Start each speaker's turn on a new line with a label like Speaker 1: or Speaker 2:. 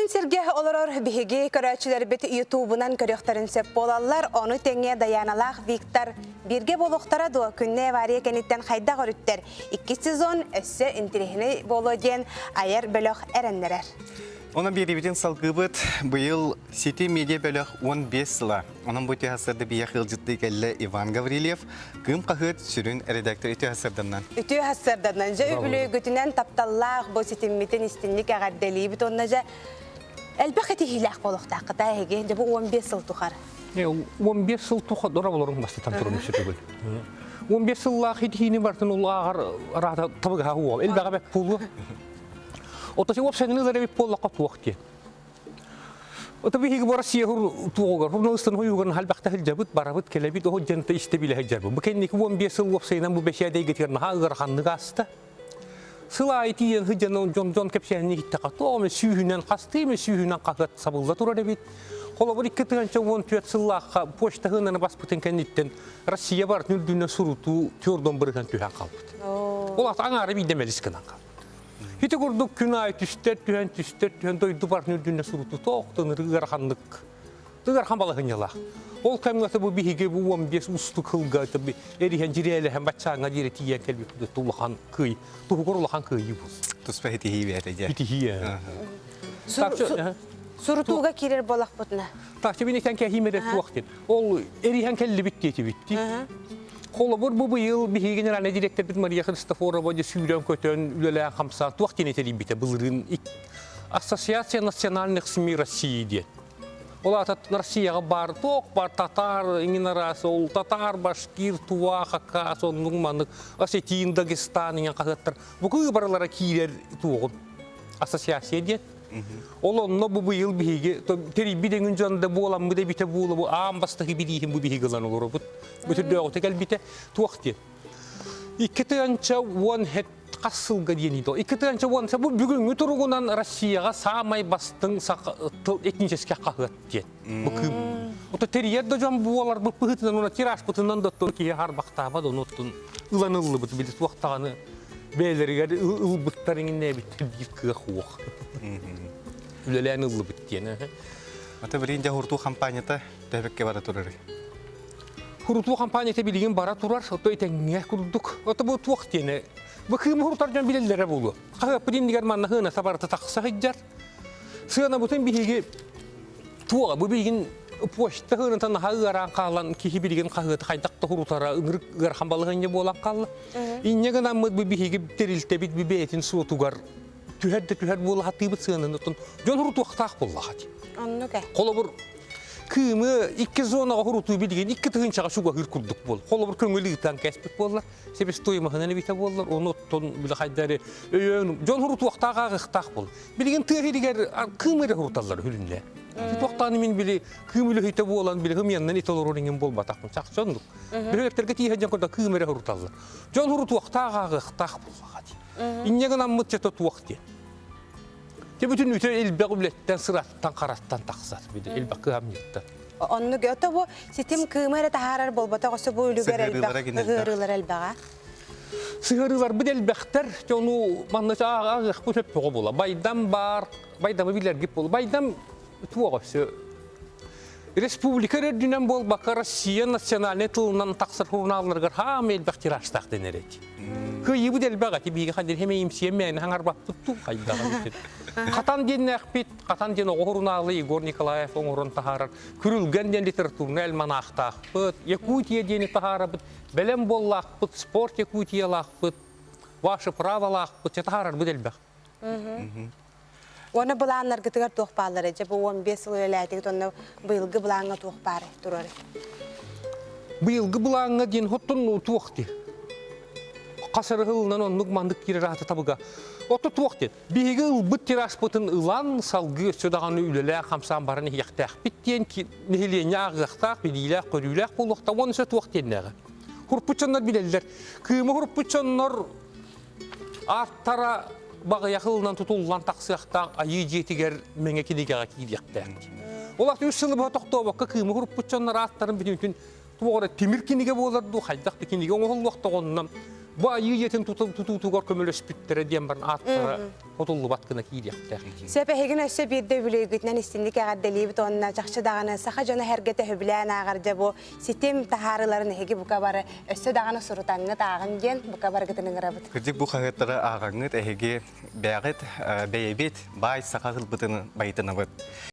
Speaker 1: Сиргэ олорор биһиги көрөөччүлэрбит ютубунан көрүөхтэрин сөп буолаллар. Ону тэҥэ Даяналаах Виктор бииргэ буолуохтара дуо? Күннэ авария кэнниттэн хайдах өрүттэр? Иккис сезон өссө интэриэһинэй буолуо диэн айар бөлөх эрэннэрэр.
Speaker 2: Онон биэриибитин салгыыбыт. Быйыл Сити медиа бөлөх 15 сыла. Онон бу үтүө сарсыарда биһиэхэ ыалдьыттыы кэллэ Иван Гаврильев, Кыым хаһыат сүрүн редактор үтүө сарсыарданнан.
Speaker 1: Үтүө сарсыарданнан. Дьэ үбүлүөйгүтүнэн тапталлаах бу ситиммитин истинник эҕэрдэлиибит уонна дьэ элбэх этиһиилээх буолуохтааххыта эһиги. Дьэ бу 15 сыл тухары.
Speaker 3: 15 сыл тухары дора болорун бастатан турун сүтүгүл. 15 сыллаах итиһиини бартын улааҕар араата табыгаһа уол. Элбэҕэ бэк буолуо. Отоси уопсайынан ылар эбит буоллахха туох диэн. Ото биһиги бу Россия туоҕугар, журналистан хойуугар халбахта сылдьабыт, барабыт, кэлэбит, оһо дьэнтэ истэ билэ сылдьарбыт. Бу кэнники 15 сыл уопсайынан бу бэчээт эйгэтигэр наһаа ыараханнык ааста. Сыл аайы тиийэн сылдьан дьон дьон кэпсээнин иһиттэххэ, тоҕо эмэ сүүһүнэн хастыы эмэ сүүһүнэн хаһыат сабылла турар эбит. Холобур, 2014 сыллаахха почта ыһыынаны баспытын кэнниттэн Россия барытын үрдүнэн сурутуу твердон бырыһан түһэн хаалбыт. Ол аҥаара биирдэ мэлис гынан хаалбыт. Ити курдук күн аайы түстэр түһэн, түстэр түһэн дойду барын үрдүнэ сурутуу тоохтон ыараханнык ыарахан балаһынньалаах. Ол кэмҥэ бу биһиги бу 15 устук сылга эриһэн дьирээлэһэн баччааҥҥа диэри тиийэн кэлбиппит улахан кыай туһугар улахан кыайыы бул.
Speaker 2: Туспа итиһии бэйэтэ дьэ.
Speaker 3: Итиһии.
Speaker 1: Сурутууга киирэр буолахпытына.
Speaker 3: Так, тебе нектен кэһиимэрэ суох диэн. Ол эриһэн кэллибит диэтибит. Холобур, бу быйыл биһиги генеральнай директорбит Мария Христофорова дьэ сүүрэн-көтөн, үлэлээн-хамсаан туох диэн этэрийбитэ былырыын Ассоциация национальных СМИ России диэн. Ол аата Россияҕа баар туох бар татар, иҥин араас, ол татар, башкир, тува, хакас, оннук маннык осетин, Дагестан иҥин хаһыаттар бу барылара киирэр туоҕун ассоциация диэн. Ол онно бу быйыл биһиги тэрийбит эҥин дьон да буоламмыт эбитэ буола бу аан бастакы бирииһин бу биһиги ылан олоробут. Бүтүрдөөҕүтэ кэлбитэ туох диэн. 2010 хас сылга диэн 2010 бу бүгүҥҥү туругунан Россияҕа саамай бастыҥ тыл этническэй хаһыат диэн. Бу кыым. Ото тэрийэр да дьон буоларбыт быһыытынан уна тиражпытынан да киһи харбахтаабат онуттун ылан ыллыбыт били туох даҕаны бэйэлэригэр ылбыттар иҥиннээбиттэр диир кыах уох. Үлэлээн ыллыбыт диэн.
Speaker 2: Ата билигин дьэ хуртуу хампаанньата төһөбөккө бара турар.
Speaker 3: Хурутуу хампаанньата билигин бара турар, ото итэҥҥэ курдук. Ото бу туох диэни бу кыым хурутар дьон билэллэрэ буолуо. Хаһыаппыт иннигэр манна хыына сабарата тахса сылдьар. Сыанабытын биһиги туоҕа бу билигин почта хыыната наһаа ыараан хаалан киһи билигин хаһыаты хайдах да хурутара ынырык ыарахан балаһыанньа буолан хаалла. Инньэ гынаммыт бу биһиги тэрилтэбит бу бэйэтин суотугар түһэр да түһэр буола сатыыбыт сыананы оттон дьон хурутуохтаах буоллаҕа дии.
Speaker 1: Оннук ээ.
Speaker 3: Холобур, Кыымы икки зонаҕа хурутуу билигин 2 тыһыынчаҕа чугаһыыр курдук буол. Холобур, көҥүл ыытан кэспит буоллар, себестоимоһынан эбитэ буоллар, ону оттон били хайдары өйөөн дьон хурутуохтаах ааҕыахтаах буол. Билигин тыа сиригэр кыым эрэ хуруталлар хүлүннэ. Туохтааны мин били кыым үлэһитэ буолан били хымыяннан ит олорор иҥин буолбатахпын. Чахчы оннук. Бөһүөлэктэргэ тииһэ дьон курдук кыым эрэ хуруталлар. Дьон хурутуохтаах ааҕыахтаах буоллаҕа дии. Инньэ гынаммыт чето туох диэн. Те бүтүн үтө элбэх үлэттэн сыраттан хараттан тахсар. Били элбэх кыһамньыттан.
Speaker 1: Оннук ото бу ситим кыыма эрэ таһаарар буолбатах өссө бу үлүгэр элбэх ыһыырыылар элбэҕэ.
Speaker 3: Сыһыарыыларбыт элбэхтэр, ону манна ааҕыахпыт өппөҕө буола. Байдам баар, байдамы билэргит буола. Байдам туох өссө Республика үрдүнэн буолбакка Россия национальнай тылынан тахсар журналларыгар хаама элбэх тиражтаах дэнэр эти. Кыайыыбыт элбэх эти биһиги ханна хэмэйимсийэн мээнэ хаҥарбаппыт туу хайдаҕын Хатан диэннээхпит, Хатан диэн оҕо журналы Егор Николаев оҥорон таһаарар. Күрүлгэн диэн литературнай альманахтаахпыт, Якутия диэни таһаарабыт, бэлэм буоллаахпыт, спорт Якутиялаахпыт, ваше праволаахпыт, таһаарарбыт элбэх.
Speaker 1: Уонна былааннаргытыгар туох бааллар дьэ бу 15 сыл үлэлээтигит онно быйылгы былааҥҥа туох баар турар
Speaker 3: Быйылгы былааҥҥа диэн хоттон туох дии. Хас эрэ сылынан оннук маннык киирэр аата табыга. Ото туох диэн. Биһиги ылбыт тираспытын ылан, салгыы өссө даҕаны үлэлээх-хамсаан баран иһиэхтээхпит диэн нэһилиэнньэ ааҕыахтаах, билиилээх-көрүүлээх буолуохтаах уонна өссө туох диэннээҕэ. Хурпут дьоннор билэллэр. Кыымы хурпут дьоннор ааттара баҕыйах ылынан тутуллан тахсыахтаах айыы дьиэтигэр мэҥэ кинигэҕэ киириэхтээх. Ол аты үс сылы быһа тохтообокко кыымы хуруппут дьоннор ааттарын бүтүн туох эрэ тимир кинигэ буолар дуу, хайдах да кинигэ оҥоһуллуохтаах онно. Бу айыы ийэтин тутуутугар көмөлөспүттэрэ диэн баран ааттара хотуллубат гына киириэхтээх итии.
Speaker 1: Сөп эһигин өссө биирдэ үбүлүөйгүтүнэн истинник эҕэрдэлиибит уонна чахчы даҕаны саха дьоно сэргэтэ сөбүлээн ааҕар дьэ бу ситим таһаарыыларын эһиги бука бары өссө даҕаны сурутаҥҥыт ааҕыҥ диэн бука барыгытын ыҥырабыт.
Speaker 2: Кырдьык бу хаһыаттары ааҕаҥҥыт эһиги бэйэҕит бэйэбит баай саха тылбытын байытынабыт.